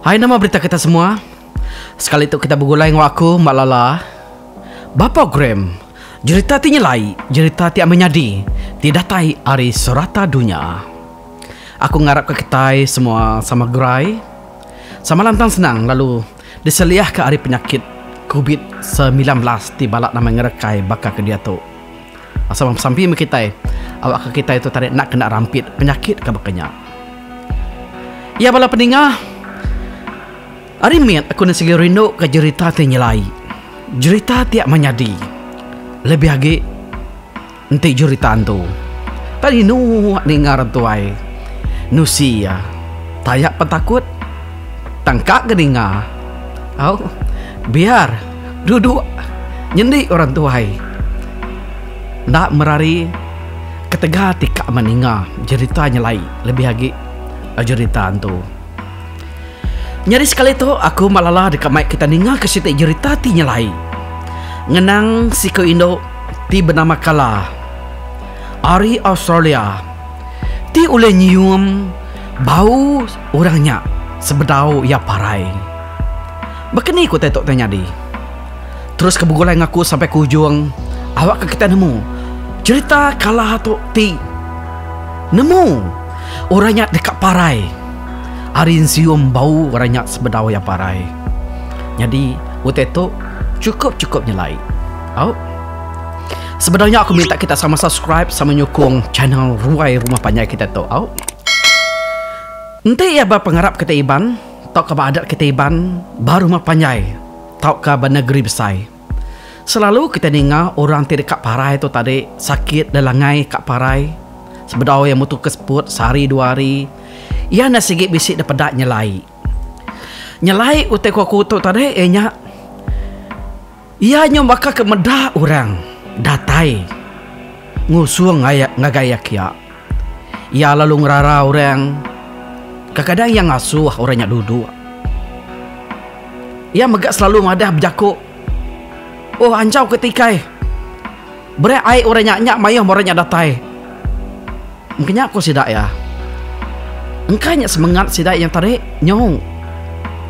Hai nama berita kita semua. Sekali tu kita begulai enggau aku Mak Lala ba program Jerita ti Nyelai, Jerita ti Amai Nyadi ti datai ari serata dunya. Aku ngarapka kitai semua sama gerai, sama lantang senang lalu diseliahka ari penyakit Covid 19 ti balat nama ngerekai baka ke diatu. Sama besampi meh kitai awakka kitai tu tadi enda kena rampit penyakit ke baka nya. Iya bala peninga ari mit aku enda sigi rindu ka jerita ti nyelai. Jerita ti amat nyadi lebih agi enti jerita antu. Tang inu ninga orang tuai nusi iya. Taja pen takut tang ka ga ninga. Au biar duduk nyendi orang tuai enda merari ketegal ti ka meninga jerita nyelai lebih agi jerita antu. Nyadi sekali tu aku malala deka mai kita ninga ke siti jerita ti nyelai ngenang siku indu ti benama Kala ari Australia ti ulih nyium bau orang nya sebedau iya parai. Baka ni ku utai tu tai nyadi? Terus ke begulai enggau aku sampai ke ujung awakka kita nemu cherita Kala tu ti nemu orang nya deka parai ari ensium bau orang nya sebedau iya parai. Nyadi utai tu chukup-chukup nyelai. Au. Sebedau nya aku minta kita sama subscribe sama nyukung channel Ruai Rumah Panjai kita tu. Au. Enti iya ba pengarap kitai Iban tauka ba adat kitai Iban ba rumah panjai tauka ba negeri besai. Selalu kitai ninga orang ti deka parai tu tadi sakit lelangai ka parai sebedau iya mutu ke seput sehari dua hari iya enda sigi bisi dipeda nyelai. Nyelai utai ku aku tu tadi iya nya Iya nyau baka ke meda orang datai ngusung ngagai iya kia. Iya lalu ngerara orang. Kekadang iya ngasuh orang nya duduk. Iya mega selalu madah bejaku, Oh anjau ke tikai. Beri ai orang nya nya mayuh orang nya datai. Engka nya ku sida iya. Engka nya semengat sida iya tadi nyau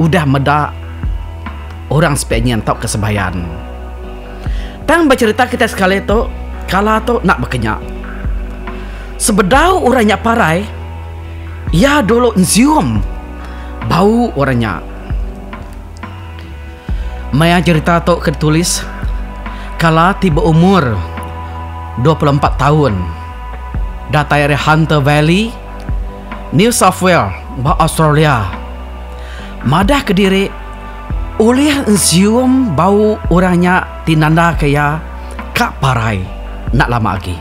udah meda orang sepiak nyin tauka sebayan. Tang ba cherita kitai sekali tu, kala tu enda baka nya. Sebedau orang nya parai, iya dulu ensium bau orang nya. Maya cherita tu ke ditulis, Kala ti beumur 24 taun datai ari Hunter Valley, New South Wales ba Australia madahka diri ulih ensium bau orang nya ti nandaka iya ka parai enda lama agi.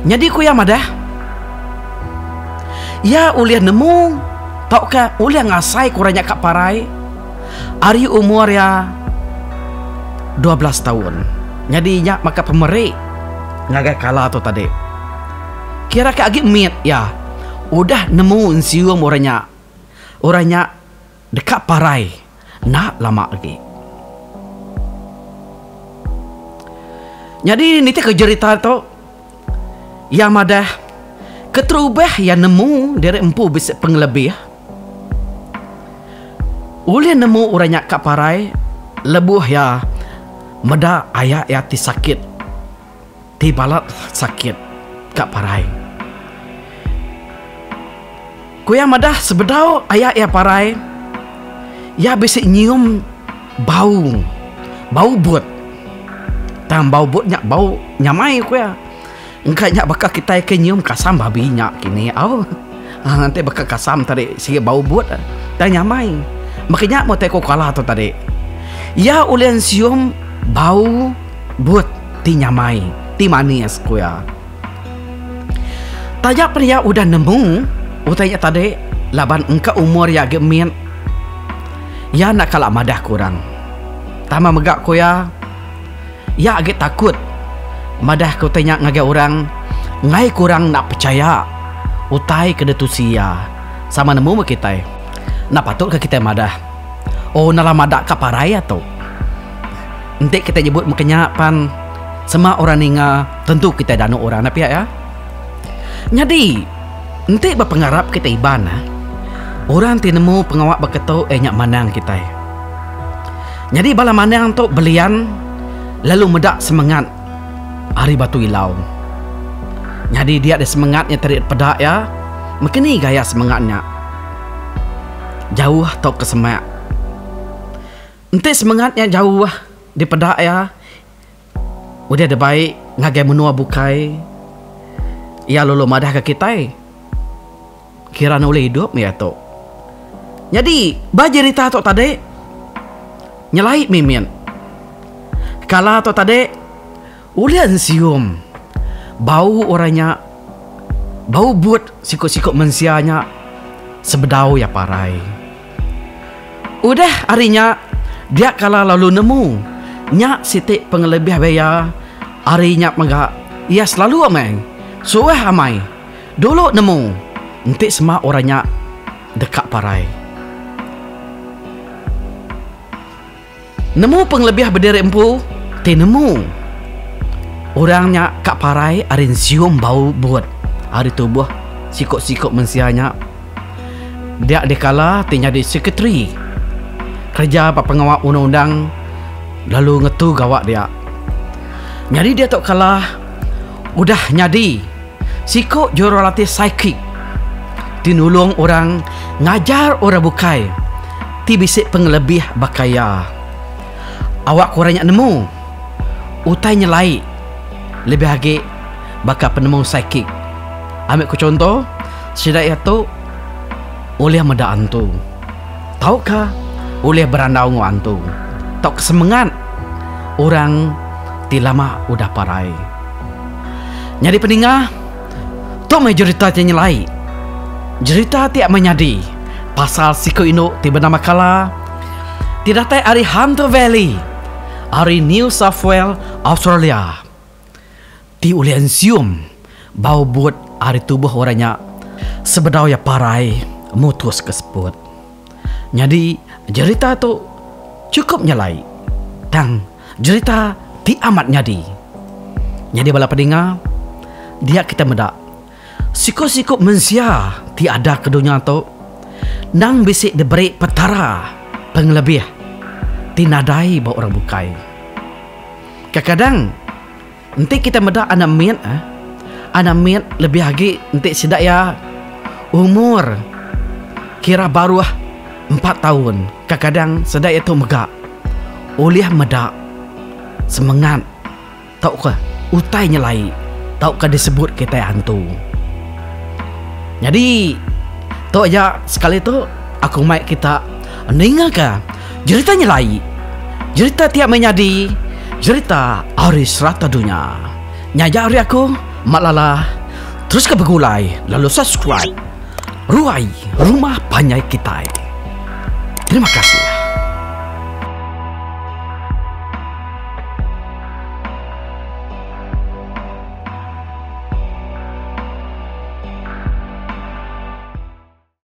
Nyadi ku iya madah, iya ulih nemu tauka ulih ngasaika orang nya ka parai ari umur iya 12 taun. Nyadi nya maka pemeri ngagai kala tu tadi. Kira ke agi mit iya udah nemu ensium orang nya. Orang nya deka parai enda lama agi. Nyadi nitihka jerita tu, iya madah keterubah iya nemu diri empu bisi pengelebih ulih nemu orang nya ka parai lebuh iya meda aya iya ti sakit ti balat sakit ka parai. Ku iya madah sebedau aya iya parai, iya bisi nyium bau bau but. Tang bau but nya bau nyamai ku iya. Engka nya baka kitai ke nyium kasam babi nya kini au. Enti baka kasam tadi sigi bau but tang nyamai. Baka nya meh utai ku kala tu tadi. Iya ulih ensium bau but ti nyamai, ti manis ku iya. Taja pen iya udah nemu utai nya tadi laban engka umur iya agi mit, iya enda kala madah ke orang. Tambah mega ku iya, iya agi takut madah ke utai nya ngagai orang enggai ke orang enda pechaya utai ke ditusi iya. Sama nemu meh kitai. Enda patut ka kitai madah, Oh nalam ada ka parai iya tu. Enti kitai nyebut meka nya pan sema orang ninga tentu kitai danu orang enda pia iya. Nyadi enti ba pengarap kitai Iban ah. Orang ti nemu pengawa baka tu iya nya manang kitai. Nyadi bala manang tu belian lalu meda semengat ari Batu Ilau. Nyadi dia deh semengat nya tadi peda iya mekeni gaya semengat nya. Jauh tauka semak. Enti semengat nya jauh dipeda iya udah dibai ngagai menua bukai iya lalu madahka kitai kira ne ulih idup iya tu. Nyadi ba jerita tu tadi nyelai mimit. Kala tu tadi ulih ensium bau orang nya bau but siku-siku mensia nya sebedau iya parai. Udah ari nya, dia kala lalu nemu nya siti pengelebih iya ari nya mega iya selalu amai suah amai dulu nemu enti sema orang nya deka parai. Nemu pengelebih bediri empu ti nemu orang nya ka parai ari ensium bau but ari tubuh siko-siko mensia nya. Dia dikala ti nyadi sekretari kereja ba pengawa undang-undang lalu ngetu gawa dia. Nyadi diatu kala udah nyadi siko jurulatih psychic ti nulung orang ngajar orang bukai ti bisi pengelebih baka iya. Awak orang nya nemu utai nyelai lebih agi baka penemu psychic. Ambi ku chunto, sida iya tu ulih meda antu tauka ulih berandau enggau antu tauka semengat orang ti lama udah parai. Nyadi peninga, tu meh jerita ti nyelai. Jerita ti amai nyadi pasal siku indu ti benama Kala ti datai ari Hunter Valley ari New South Wales, Australia. Ti ulih ensium bau but ari tubuh orang nya sebedau iya parai mutus ke seput. Nyadi jerita tu chukup nyelai tang jerita ti amat nyadi. Nyadi bala peninga dia kita meda siku-siku mensia ti ada ke dunya tu endang bisi diberi Petara pengelebih ti nadai ba orang bukai. Kekadang enti kita meda anak mit eh, anak mit lebih agi enti sida iya umur kira baruh empat taun kekadang sida iya tu mega ulih meda semengat tauka utai nyelai tauka disebut kitai antu. Nyadi tu aja sekali tu aku mai kita ningaka jerita nyelai, jerita ti amai nyadi, jerita ari serata dunya. Nya aja ari aku, Mak Lala, teruska begulai lalu subscribe Ruai Rumah Panjai Kitai. Terima kasih.